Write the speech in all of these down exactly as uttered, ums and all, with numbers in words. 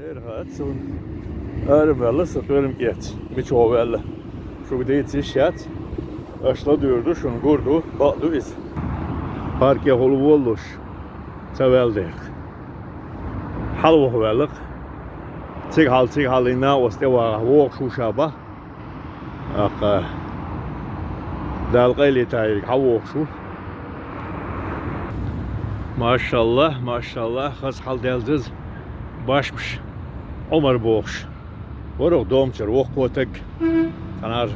Эр хаа цунна. Ара ваьлла со, тӀоьрам эцна. Мича ваьлла? Шуга дийца йиш яц. Аша ладуьйр ду, шуна гур ду, бакъ ду иза. Парке хӀула волалуш ца ваьлла дерг. Хьалваха ваьлла-кх. Цига хьал, цига хьал, и накъост тӀе вагӀа, вогӀуш ву ша бах. ТӀаккха Дала къайле тайирг хьавогӀуш ву. Машаллахь, машаллахь, хаза хьал даьлла деза башмаш, Ӏумар бохуш. Вара оха домчара воккхо таг. Цхьанхьара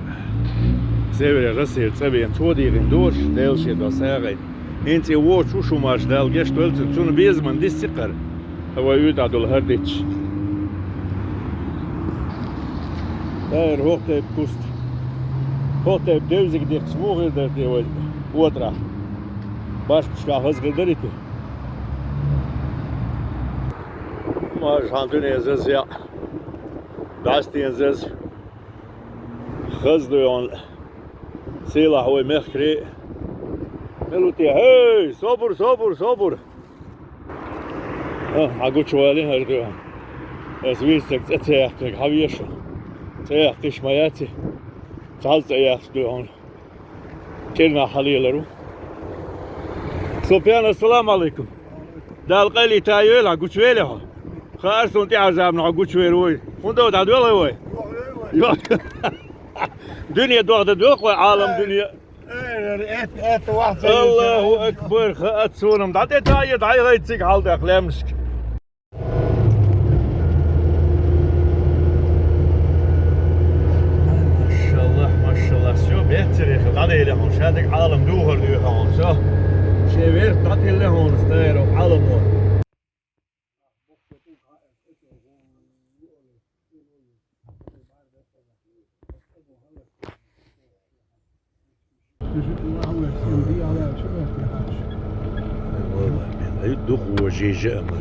севере Россера цӀа вена, цо дийгӀина дораш, Делан шен дол сагӀина. ХӀинца и вочу шу марш Дала гечдойла цунна. Цунна безаман дисциккхара. Вай уьйтӀахь долу хӀара дитча. Тайра хӀокху тайпа куста. ХӀокху тайпа девзиг дехкаш муха хир дара те вай отарахь? Башмашкахь хаза хир дарий те? Марш хьан дуьне заза яа. ДӀастен заза. Хаза дуй хьуна. Сийлахь вай мехкарий. Мила ву те? ХӀей, собур, собур, собур! А, хьан гучувалий хӀара дуй хьуна? Ас вийцаг цӀе ца яьккхинарг хьан веша? ЦӀе яьккхиш ма яций? Цхьаьна цӀе яьккхаш дуй хьуна. КӀирнахь хьан лелар ву? Супьян, ассаламу Ӏалайкум. Дала къайле тайойла, гучувелий хьо? Хаар суна тӀаьхьарчу заманахь хьо гучувер вуй. ХӀунда дӀадоьлхий вай? Йо. Дуьне дохдан доьлху вай, Ӏалам дуьне. Ай, ай, ай, ай, вахт ца йийша. Аллаху акбар, хаа цунам. ДӀа тӀе тайе, дӀайгӀай цига хьал даккха лаьмнашка. Ай, машаллахь, машаллахь, всё, беццаре хила дӀадели хьуна, ша дерг Ӏалам духар дуьйхьа хьуна, всё. Шен верх дӀателли хьуна, стайра Ӏаламо. Ай, дукха вожий жа ама.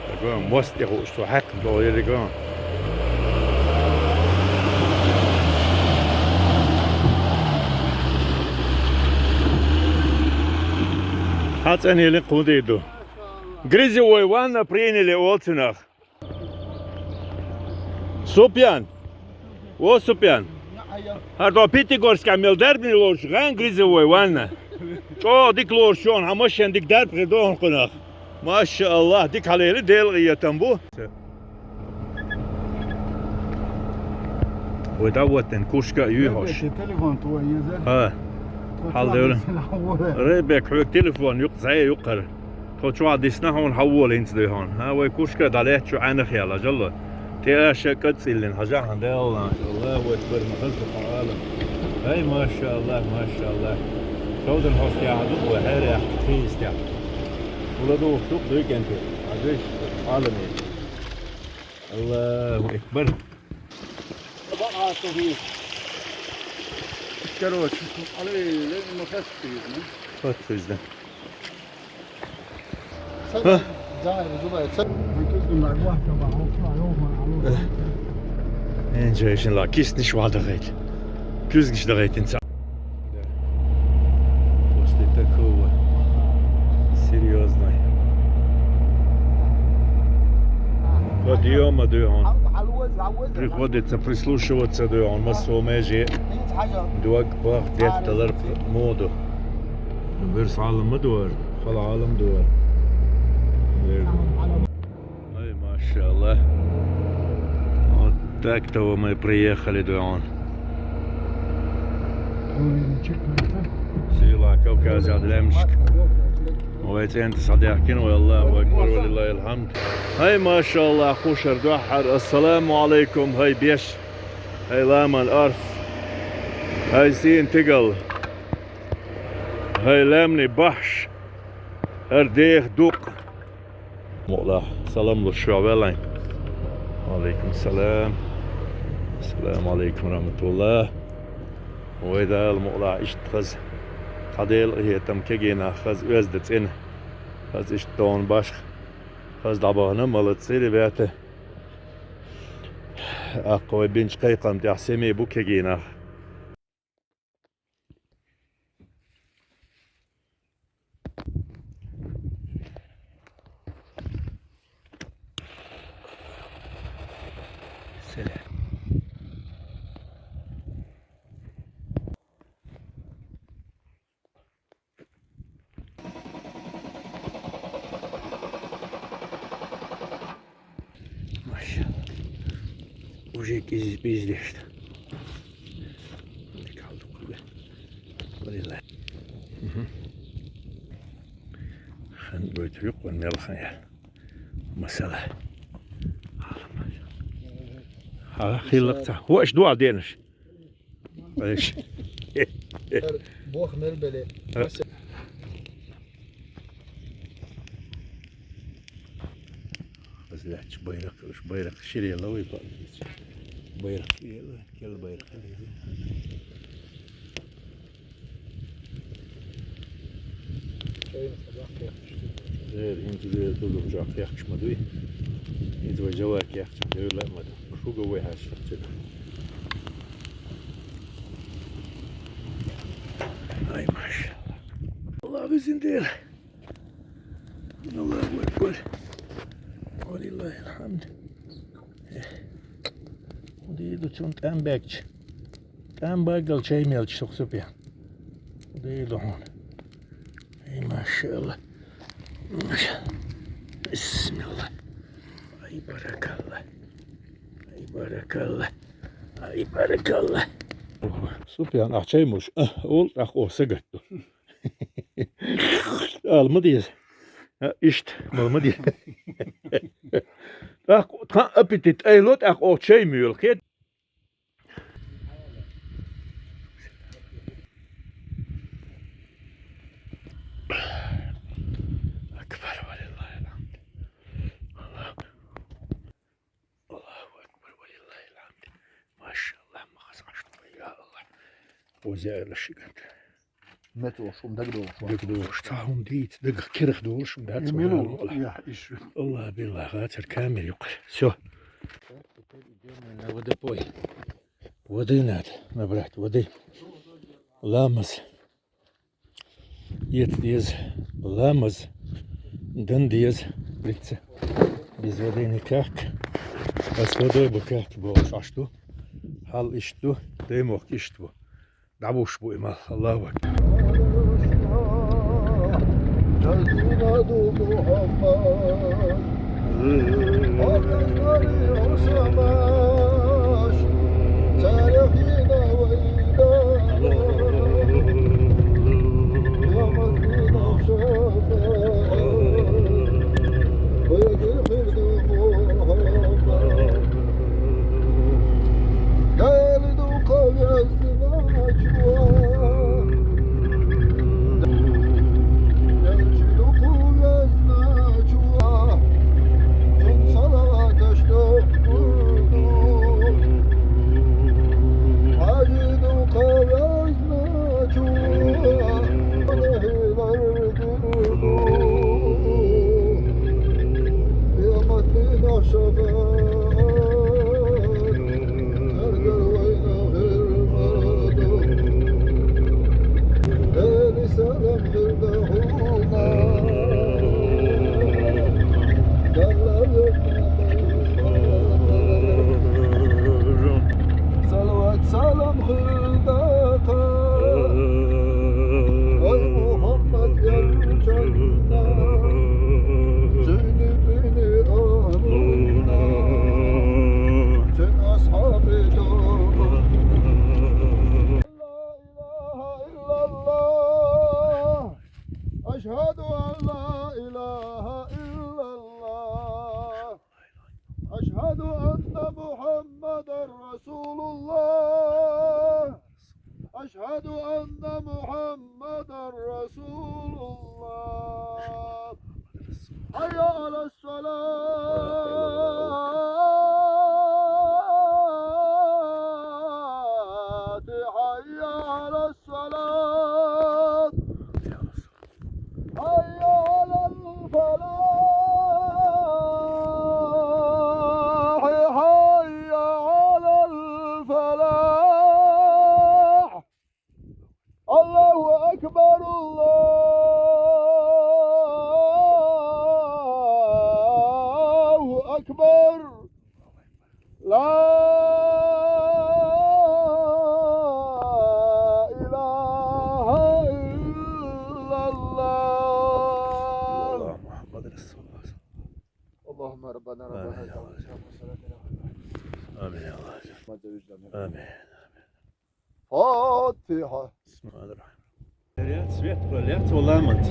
Дагон мост тӀе хууш, цо хьаькхна тӀе ерриган. Хьан цӀанелин кхун дийр ду? Грязевой ванна приняли олу цунах. Супьян! О, Супьян! ХӀара тхо Пятигорскехь мел дарбане лоруш гӀан грязевой ванна. ЧӀогӀа дика лоруш ю хьан машен, дика дарба хир ду хьуна кхунах. Маша Аллах, дика хьалели, Делан къинхетам бу. Вай дӀаваттина куршка а юй хьош. Телефон тхо еза. ХӀа. Хьал девлла. Ребек, хьоьга телефон юкъа, зӀе юкъа хӀара. Тхо чохь дисна хьуна, хьан вола хӀинца дуй хьуна? ХӀан, вай куршка дӀалаьцна чу Ӏаьнах яла, жало. Те аша кӀад цӀиллина, хьажахьа, Делла, Аллаху акбар, ма хаза ду хьан Ӏалам. Ай, маша Аллах, маша Аллах. Шовдан хьостехь ду вай, хьерехь, хийстехь. Ула ду, туп дуй кӀентий. Хьажийша, Ӏаламе. Аллаху акбар. Короче, ма хаза хӀуьйза, ну. Хаза хӀуьйза. Ха? Эн жайшин ла кисниш вадагайт. Кюзгиш дагайтин ца. После такого серьёзной подъёма, дуй хьуна, приходится прислушиваться, дуй хьуна, массо меже дог бах детталар моду. Вирс Ӏалам ма дуара, хала Ӏалам дуара. Ай, машалла. Вот так-то мы приехали, дуй хьуна. Сийлахь Кавказехь лаьмнашка. Вай цӀен тӀе схьадаьхкина вай, Аллаху акбар, ва лиллахил хьамд. Ай, машалла, кхушара дуьххьара. Ассаламу Ӏалайкум, хӀай беш. ХӀай ламан арц. ХӀай сийна тигал. ХӀай лаьмнийн баххьаш. ХӀара деха дукъ. Мукъалахь, салам луш, шо ваьлла? Ва Ӏалайкум салам. Ассаламу Ӏалайкум ва рахьматуллахӀ. Вай Дала мукъалахь иштта хаза. Хьан Дела къахетам, кегий нах хаза оьзда цӀена. Хаза иштта тхона башха. Хаза дӀабахана, молодцы, ребята. Аккха вай бинчу кхайкхам тӀехь семья бу кегий нах. Машалла. Уже кӀиз-, кӀиздеш да. Дика хьал ду кхуьга. Валилла. Мгм. Хан гойту юкъан мел хан я. Масала. Хьан хиллакх ца. ХӀу аша дуӀа денаш? Эш. Бох мел беле. Ха. Аз лаьтташ байракх, уьш байракх ширела вай баъ. Байракх ширела, кел байракх. Дера, хӀинца дера тузам чохь кхехкаш ма дуй. ХӀинца вай жавар кехкаш девла а ма ду. Шуга вай хьаьшна ца ду. Ай, машалла. Аллах везин дела. Аллаху акбар. Валиллахил хьамд. Хьуна дийр ду цунна тӀам баьгча. ТӀам баггал чай мелча сох супе. Хьуна дийр ду хьуна. Ай, машалла. Бисмилла. Ай, баракалла. Ай, баракалла. Ай, баракалла. Супьян, ахь чай муш? Ол тӀаккха оха сагатду. Ала ма деза. А, иштта, мала ма деза. ТӀаккха тхан аппетит айло, тӀаккха оха чай муьйлу, кхет. Акбар, валиллахил хьамд. Аллаху, Аллаху акбар, валиллахил хьамд. Машалла, ма хаза Ӏаш ду, я Аллах. Озе айла шиган. Мет олуш, хӀума дага долуш. Дага долуш, цхьа хӀума дийца, дага кирах долуш, хӀума дац. Мила вала, вала. Я, иш. Аллах, биллах, гӀацар камер юкъар. Всё. Так, теперь идём на водопой. Воды надо набрать, воды. Ламаз. Эца деза ламаз, дан деза лица. Без воды никак. А с водой бы как бохуш Ӏаш ду. Хьал иштта ду, даймохк иштта бу. ДӀабуш бу и мал. Аллаху акбар. Салават, салам хир дакъа. Ой, Мухаммад, я Жанна. Цуьнан, цуьнан ахӀлуна. Цуьнан асхьабий тоба. لا إله إلا الله. أشهد أن لا إله إلا الله. أشهد أن محمدا رسول الله. أشهد أن محمدا رسول الله. حي على الصلاة. حي Амин, Аллах. Амин. Фатиха. Бисмиллахир-рахманир-рахим. Лаьц, свет, лаьц, валла ламаз.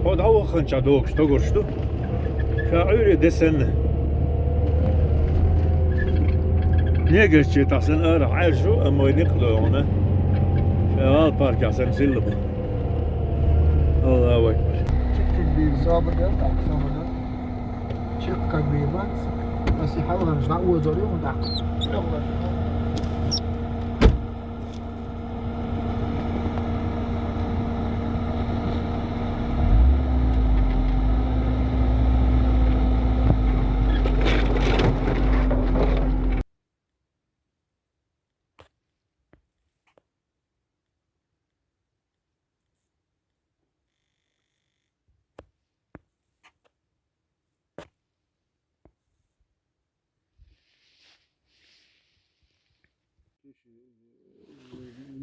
Хьо дӀаваханча догуш, тогурш ду. Ша Ӏуьйре де санна. Неграче тахсан ара Ӏаьржу, амма вай никъ лоьгӀна. Ша гӀал парках санна силла бу. Аллаху акбар. Чеккхи бийр, собар дар, так, собар дар. Чеккхи бийр бац. Ас и хьалхараш дӀа озор ю, так.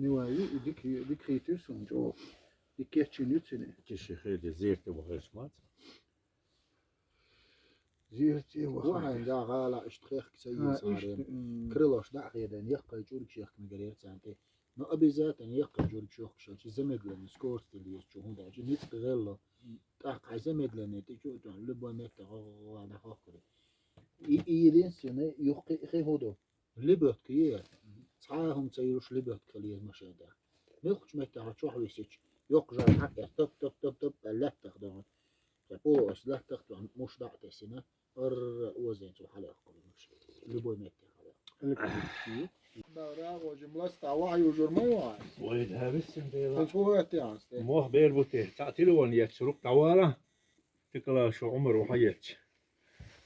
Нивайи, и дик, дик хийтир сун, чӀо. И кечин ю цуьнан. Кечи хиле зерте вахарш мац. Зерте вахарш. Вахарш, да, гӀала иштта хехка ца А, еза иштта, гӀарен. М. Крылош дӀа а хеден, яккхай чург шехкана гарер царна тӀе. Но обязательно яккхай чург шохкаш, чи замедление, скорость леза чу хӀун даьлча, ницкъ гӀелла. ТӀаккха хьайн замедление тӀе чу а тоьхна, любой метте гӀо-гӀо-гӀо дӀахохкури. И, и единственный юхкхи хи хӀун ду? Лебедка е. Цхьа а хӀума ца юлуш лебедка хила еза машен тӀехь. Муьлххачу меттехь чохь висича, йоккха жай хьаэцна, топ, топ, топ, топ, аьлла лаьттах догӀу. Ткъа полуось лаьттах догӀу, муш дӀа а тесина, арра озен цо хьалаяккхур ю машен. Любой метте хьалаяккхур. Электрический. Да, рагӀожа мласта вахьа южур ма вац. Вай, да, виссина дела. Хьо цхьа хӀоьттий хьан сте? Мох бер бу те, цхьа телефон ецча, рукъ дӀавала. Тикала шу Ӏумар ву хьан етташ.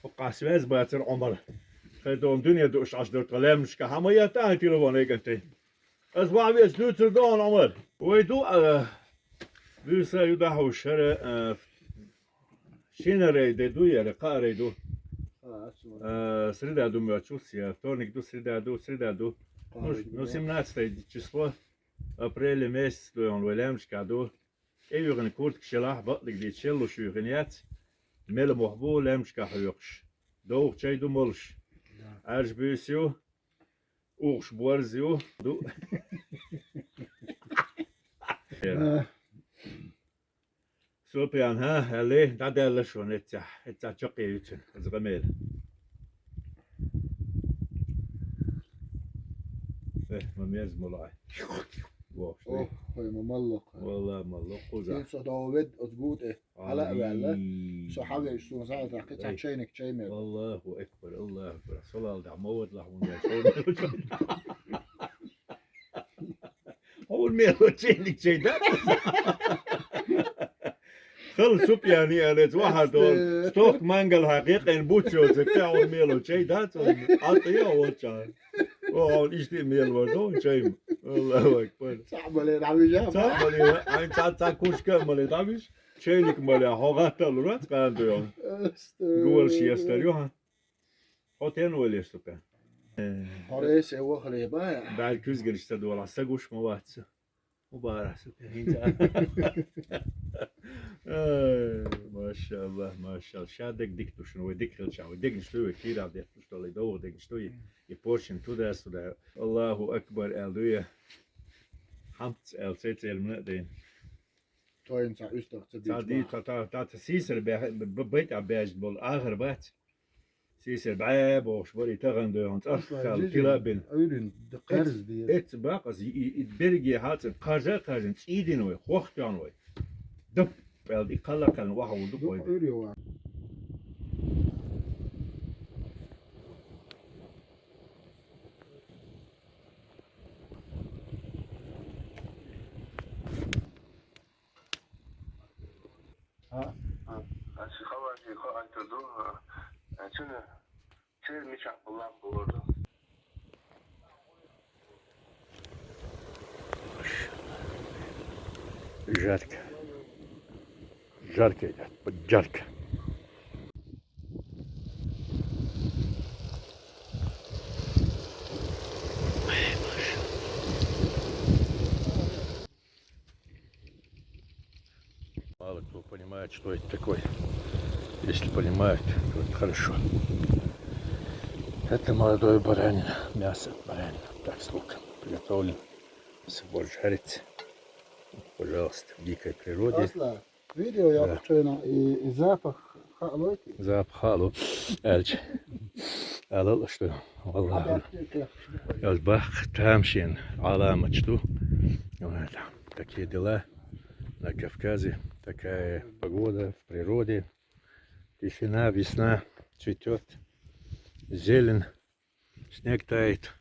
ХӀокху связь бацара Ӏумар. Тхайн догӀун дуьне дууш Ӏаш дара тхан лаьмнашка. Хьан ма етта хьайн телефон айкӀан тӀе? Ас ваха веза дуьйцур ду хьуна, Ӏумар. Вай ду, а, буьйса ю дахьа хӀуш хӀара, а, шинарай де ду яра, кхаарай ду. А, среда ду моьттуш я, вторник ду, среда ду, среда ду. Ну, ну, семнадцатое число апреля месяц ду, он вай лаьмнашка ду. ТӀеюьйхина куртка шелахь, бакълиг дийца шеллуш юьйхина яц. Мела мох бу, лаьмнашка хьоькхуш. Довха чай ду молуш. Да. Ӏаьржа буьйса ю, угӀуш борз ю. Ду. Да. Супьян, хӀа, аьллий, дӀадаьлла шуна эццехь, эццехь чаккхе ю цуьнан, иза къамела. Э, ма меза мула Ӏай. Вохуш, Ох, хой, ма малло кху. Валла, малло кхуза. Сен со догӀу вед оцу гу тӀе. Хьала а ваьлла. Со хьавеш, суна схьа а тахкхи, цхьа чайник чай мел. Аллаху акбар, Аллаху акбар. Салал дахь ма вадалахь вун ваьш. Хьуна мело чайник чай дац? Хала Супьяни аьлла, вахьа долу. Стохка мангал хьан кхекъайн буц йоцург, те хьуна мело чай дац? Хьан тӀе а волча. О, хьуна иштта а мело вар ду, чай ма. Аллаху акбар. Цхьаъ мале дӀавижа. Цхьаъ мале, хьайн цхьа, цхьа кушка а мале дӀавижа. Чайник мале, хьо гӀатталур вац, къан ду йо. Говраш естар ю хьан. Хьо тен валеш, Супьян? Хьо рейсе вахале бан? Баьл куьзганаш ца долахь, са гуш ма вац. ХӀун бара, Супьян, хӀинца? Ай, машаллах, машаллах. Ша дег дика ду шуна, вай дика хилча, вай дегнаш ду, вай кийрахь детташ долу, и довха дегнаш ду, и, и поршень туда-сюда. Аллаху акбар, аьлла дуй. Хьамц аьлла, цецӀелмана а дайна. Тойна цхьа уьстагӀ ца дийцча ди-, бахьа. Цхьа, та, та, та сийсара баьхна, б-, б-, байтӀа баьжна болу ахар бац. Сийсара бӀе бохуш бара, и тахана доьгӀна цӀарах аьлла, кила а бина. Ӏуьйрина д-, кхарз деза. Эццу бакъаза и, и, и берриге хьацӀа кхаржа а кхаржина, цӀийдина вай, хох тоьхна вай. Дап аьлла, и кхалла а кхаьллина, охьа ву ду кхойда. Ӏуьйре ван. А, а. Ас хавази хоуьйтур ду, а, цуьнан чуьра мичахь бу лам бу лур ду. Жарко. Жарко, ребят, жарко. Мало кто понимает, что это такое. Если понимают, то это хорошо. Это молодой баранина, мясо баранина, так с луком приготовлен. С борщ жарится. Пожалуйста, в дикой природе. Аслан, видео я Да. И, и запах халойки. Запах хало. Эльч. Алал, что? Валлахи. Яз бах тамшин аламач ду. Вот. Такие дела на Кавказе. Такая погода в природе. Тишина, весна цветет. Зелень. Снег тает.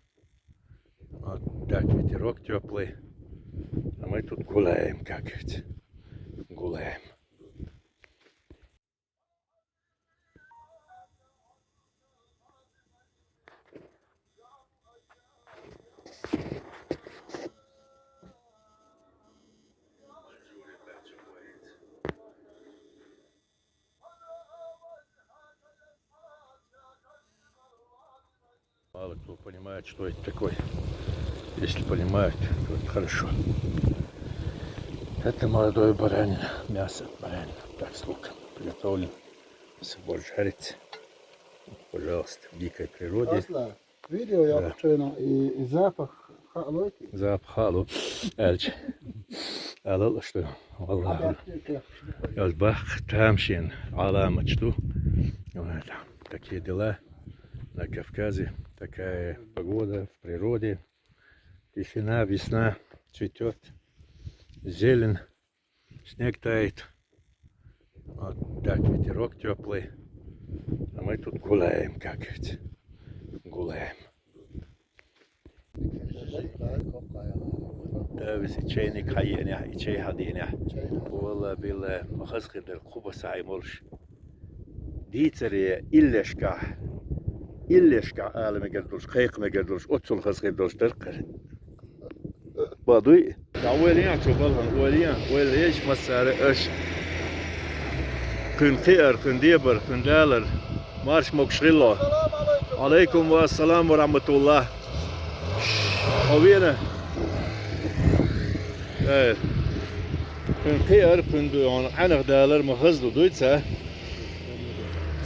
Вот так, ветерок теплый. А мы тут гуляем, как говорится. Гуляем. Мало кто понимает, что это такое. Если понимают, то это хорошо. Это молодой баранина, мясо баранина, так с луком приготовлен. Борщ жарится. Пожалуйста, в дикой природе. Аслан, видео я Да. И, и запах халойки. Запах хало. Эльч. Алал, что? Валлахи. Яз бах тамшин аламач ду. Вот. Такие дела на Кавказе. Такая погода в природе. Тишина, весна цветет. Зелень. Снег тает. Вот так, ветерок теплый. А мы тут гуляем, как говорится. Гуляем. Да, виси чайник хайенях, и чай хаденях. Валла билла, махас хидер, куба сай молш. Дицаре иллешка. Иллешка аламе гердулш, кайк ме гердулш, отсул хас гердулш деркар. Бадуй. Да уэлиян, чо балхан, уэлиян, уэл еш масары эш. Кын киар, кын дебар, кын далар. Марш мокшрило. Алейкум ва салам ва рахматуллах. Овена. Э. Кын киар, кын ду, он анах далар махаз ду дуйца.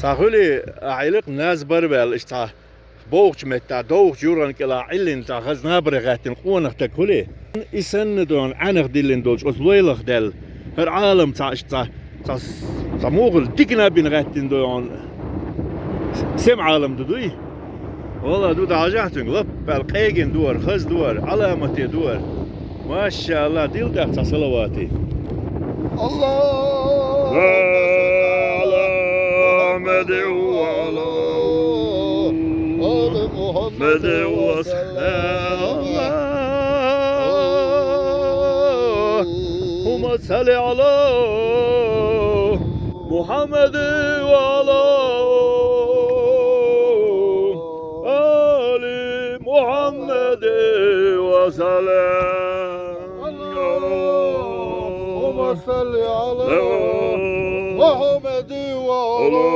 Ца хули айлык наз барбал ишта. Бовхч метта, довхч юрган кила иллин ца хазна бре гаттин къонах так хули. Исан дон анах диллин долч оз лойлах дел. Хар алам ца ишта. Ца, ца мугъул дикна бин гъаттин дуйон. Сем алам дудуй. Валла ду дажахтун лап бал къеген дуар, хаз дуар, аламате дуар. Машалла, дил дахта салавати. Алла. Ва ала Мухаммад ва ала али Мухаммад ва саллам. اللهم صل على محمد وعلى آل محمد وسلم. اللهم صل على محمد وعلى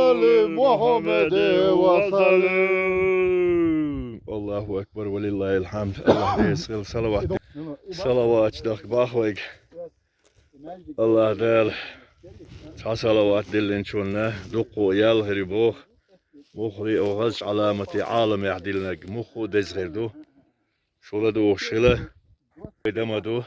آل محمد وسلم. الله أكبر ولله الحمد. الله يسلم. صلوات. Салават дах бахвайг. Аллах Таала цхьа салават диллинчунна дукху ял хири бох. Мухри огъаз аламати алам яхдилнаг муху дезгъир ду. Шула ду шила. Дама ду.